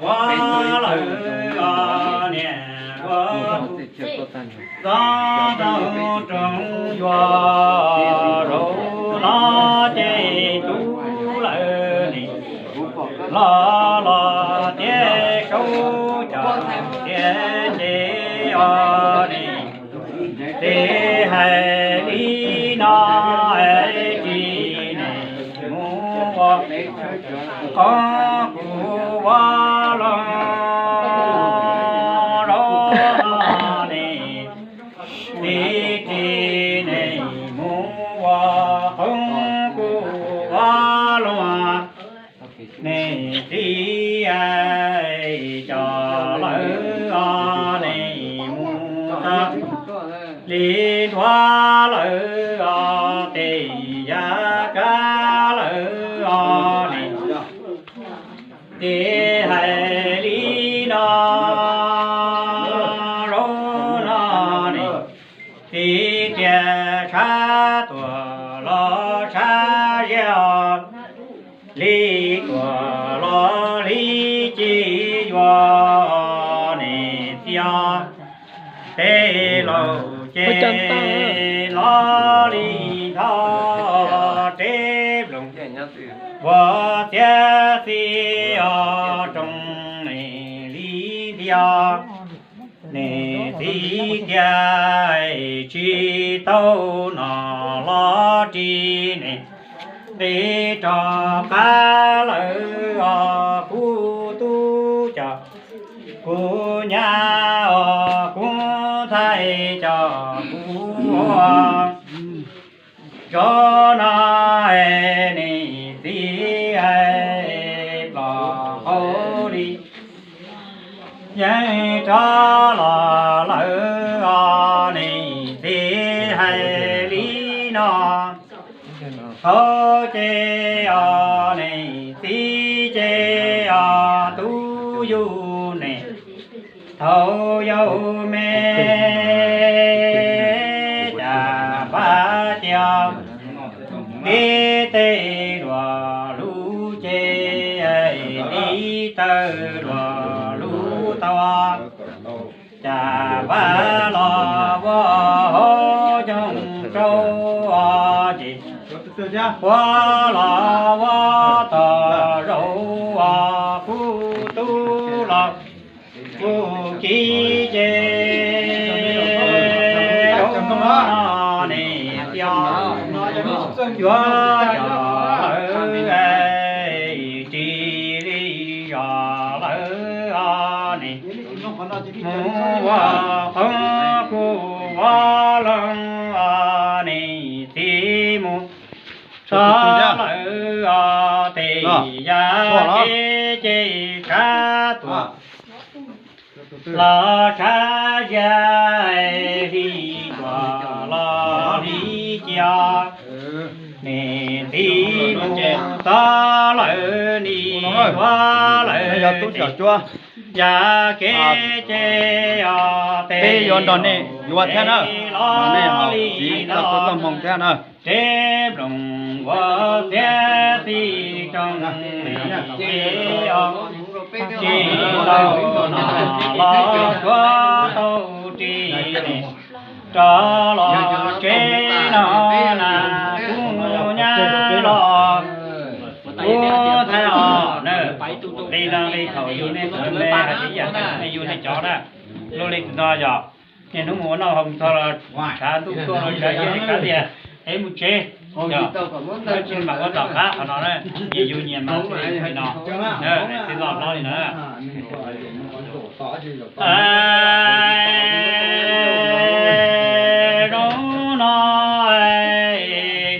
Ua lawm os niam ua txob tau rooj yuav zaum no ces tub lawm ne, los los thiab saub cov thiab ces os ne. Txiv hais li no, tsis ne mus ua qoob kuv ua loo zaum no ne. Txiv tsis ne mus ua qoob kuv ua loo ne. Txiv coj lawm os ne mus txog li ntuav lawm os tes yav kab lawm os ne. Txiv hais li no zaum no ne, txiv tias sab tuaj los sab ziab os, li tuaj los li ci yuav ne txiv os. Peb laus ces los li nthos reb nploos, ua txiav txim os rooj ne li ntiag. Ne txiv tias tsis tau no los tsis ne, nqis rov qab lawm os kuv tub coj kuv nyab os kuv ntxhais coj kuv ua. Zaum no ne txiv plos hauv li yeej rov los lawm os ne, txiv hais li no. Thaum ces os ne, txiv ces os tub yug ne, thaum yau me cas pab tias nti tej luag lub ces nti taw luag lub tau. Cas pab los ua hauv coog rau os ces ua los ua tog zaum os kuv tub los kuv kiv ces zaum no ne txiv yuav coj lawm tsis li zos lawm os ne. Mus ua qoob kuv ua loo os ne, txiv mus txog lawm os tes yam kev ces sab tuaj los sab ziab li tuaj los li ci os. Ne txiv mus txog lawm ni tuaj lawm tes yam kev ces os tes yuav nrog nej yuav thiab na, los li no txoj hmoo thiab na. Reb nploos ua txiav txim rooj ne, txiv os, tsis tau no los suav tau ris ne, rov los tsev no na, kuv nyab los kuv ntxhais os na. Li no li thaum yug nej tus me hais tias yam nej yug nej cov na, luaj li tus no yog niaj hnub mus ua noj haus txog los tshav ntuj tuaj los tshav ntuj kav liam, es mus tsev, yog tsis mam ua tom qab qhov no na, nyias yug nyias mas li no, txiv los hlob li no. Zoo no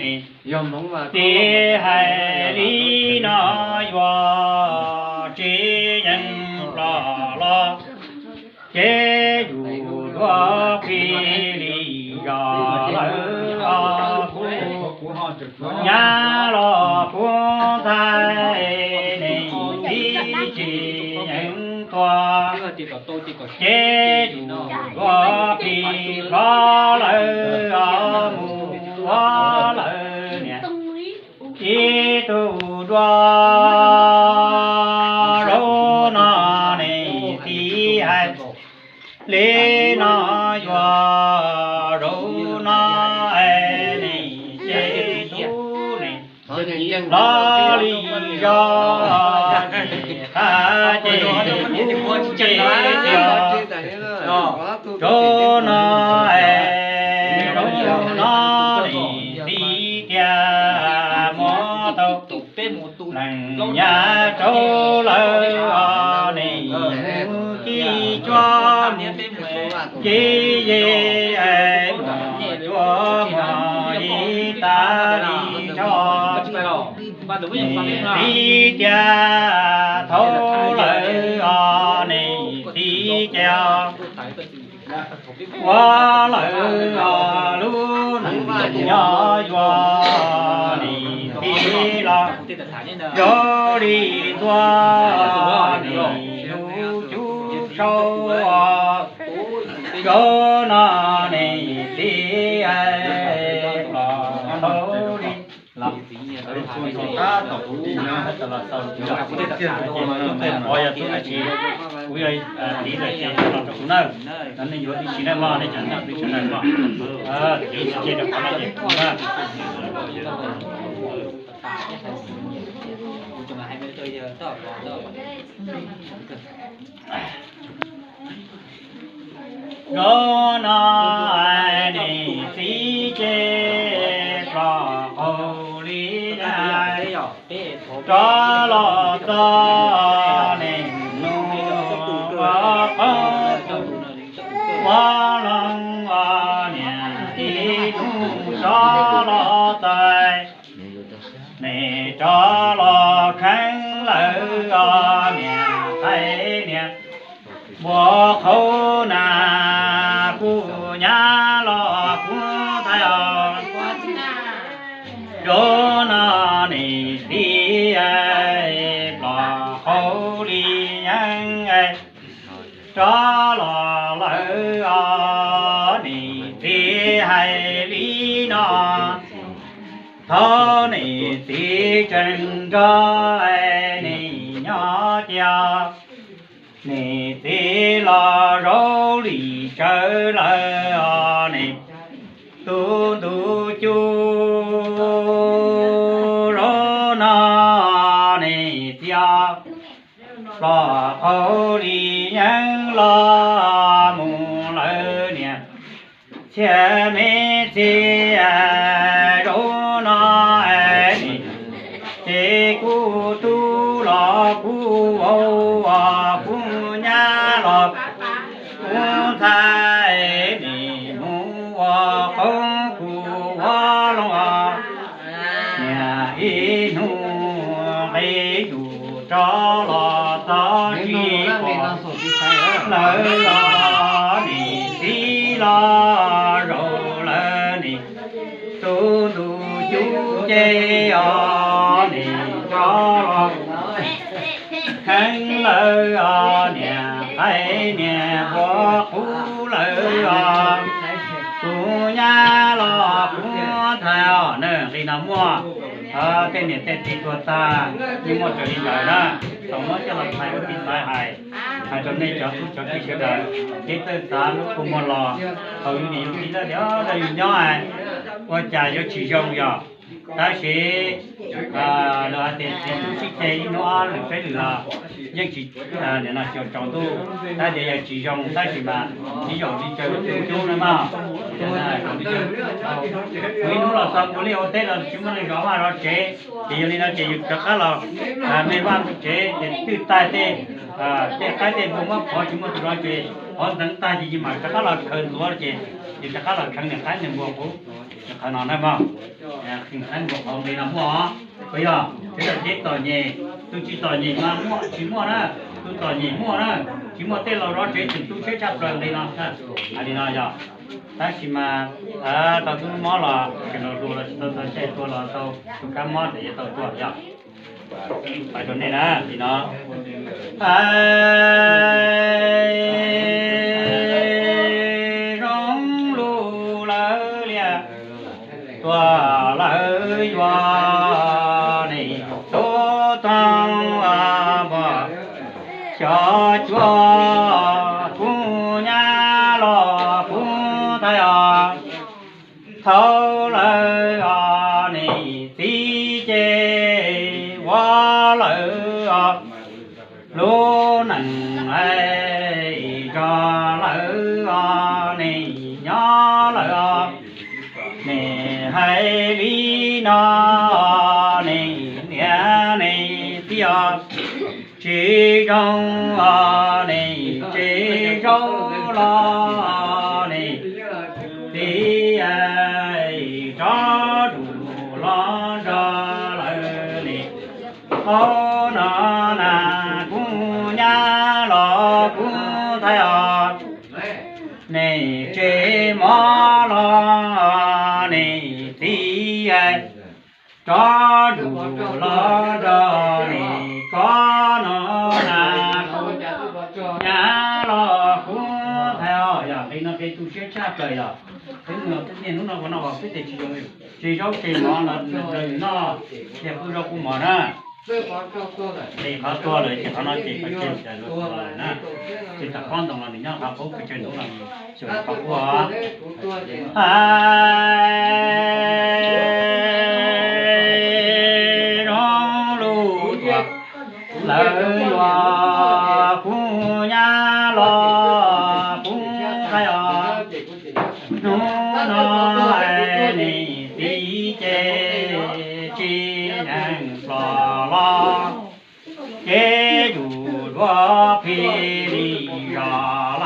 ne, txiv hais li no yuav tsis yeej los los ces yus yuav plig li zos lawm os kuv nyab los kuv ntxhais ne, txiv tsis yeej tuag ces yus yuav plig hlob lawm os mus ua lawm niam ib tug dua zaum no. Hais li no yuav zaum no es nim ces tub nim los li zog tsis qab ces kuv ces tias zaum no es zaum no nim txiv tias muab tau leej nyab rau lawm os nim mus ci cuab mus ci ze es mus cuab mus ci tas li tso. Nim txiv tias thaum lawm os nim txiv ces ua lawm os lub neej nyob yuav nim txiv los zoo li tuaj nim lub cub sau os. Zaum no nim txiv los tau li los tab tom kuv tis no los xaus kuv yog tub tej pov yog tub dab tsi, kuv yog txiv lawm ces los rau kuv nawb. No nej yuav tib si nawb mog, nej cov nyob teb chaws no mog, txiv tsis tseg rau qhov no ces kuv na. Zaum no nim txiv ces plos qaug li rov los txog nim nus ua qoob ua loo ua niam ib hnub rov los txog nim rov los kheev lawm os niam qais niam npua qhauv na kuv nyab los kuv ntxhais os. Zaum no nim txiv plos qaug li yeeb rov los lawm os nim txiv hais li no. Thaum nim txiv tseem nrog nim nyob tiag, nim txiv los zaum li tsawv lawm os nim tus ntu cub zaum no nim txiv plos qaug li yeeb los mus lawm niam. Txhiaj me txiv zaum no nim ces kuv tub los kuv vauv, kuv nyab los kuv ntxhais nim mus ua qoob kuv ua loo os. Niam ib hnub nqis yus rov los txog tsis pom lawm os nim txiv los zaum lawm nim tus ntu cub ces os nim rov los kheev lawm os niam qais niam npua qub lawm os. Kuv nyab los kuv ntxhais os, nqi no muaj tej niam tej txiv tuag tag yeej muaj raws li ntawd na. Tau muab coj los txhais ua tiv xaiv hais, hais rau nej cov tub cov ki sawv daws, kev txawj xav lub kua muag los, thaum yus niam yus txiv lawm tias yus nyob ua cas yuav tsis zoo yog. Tab sis lawv hais tias txiv tub sib ceg ib hnub ob lwm peb lwm los yeej tsis, nim no xyov tsaus ntuj, tab tias yog tsis zoo tab sis mas txiv zaum li caw tus cub na mog. Kuv ib hnub los txog mus liaj ua teb los tsis muaj neeg zov vaj zov tsev, ces yog li no ces yus rov qab los me vaj me tsev ces twb tag tej, tej qaib tej npua muab phov tsis muaj tus zov ces phov ntxeev tag ces yus mam rov qab los khaws ntxuav ces yus rov qab los kheev niam qaib niam npua qub. Qhov no na mog, niam qaib npua qub nqi no muaj os. Puas yog? Tej txom nyem, tus tsis txom nyem mas muaj tsis muaj na, tus txom nyem muaj na, tsis muaj tej los zov tsev tseem tu siab tshaj plaws nqi no. Hais li no yog, tab sis mas tau tub mob los tseem los hluas los tsis tau txog caij tuag los tau tus kab mob tseem yuav tau tuag yog. Hais rau nej na li no, zoo lus lawv liam tuag lawv yuav nim tub toog npog xyov cuab Lub neej hais tso lawm os, nej nyob lawm os, nej hais li no, nej niam nej txiv os, tsis zoo os, nej tsev zaub los nej txiv, tso dum los nrog lawm nej. Au, no na, kuv nyab los kuv ntxhais os, nej tsev mov los nej txiv, tso dum los nrog nej. Koj no na, kuv nyab los kuv ntxhais os, yog nqe no nqe tu siab tshaj plaws yog peb mus los peb niaj hnub no ua no peb tes tsis zoo, tsev zaub tsev mov los nrog yus noj, ces kuj zaub kuj mov na. Ces qhov tuag lawm ces qhov no ces pes tsawg ntoo lawm na. Ces tam qub ntoo los nws nyob qhov qub pes tsawg ntoo los xyov qhov qub os. Hais zoo lus tuaj, lawv yuav kuv nyab los kuv ntxhais os, hnub no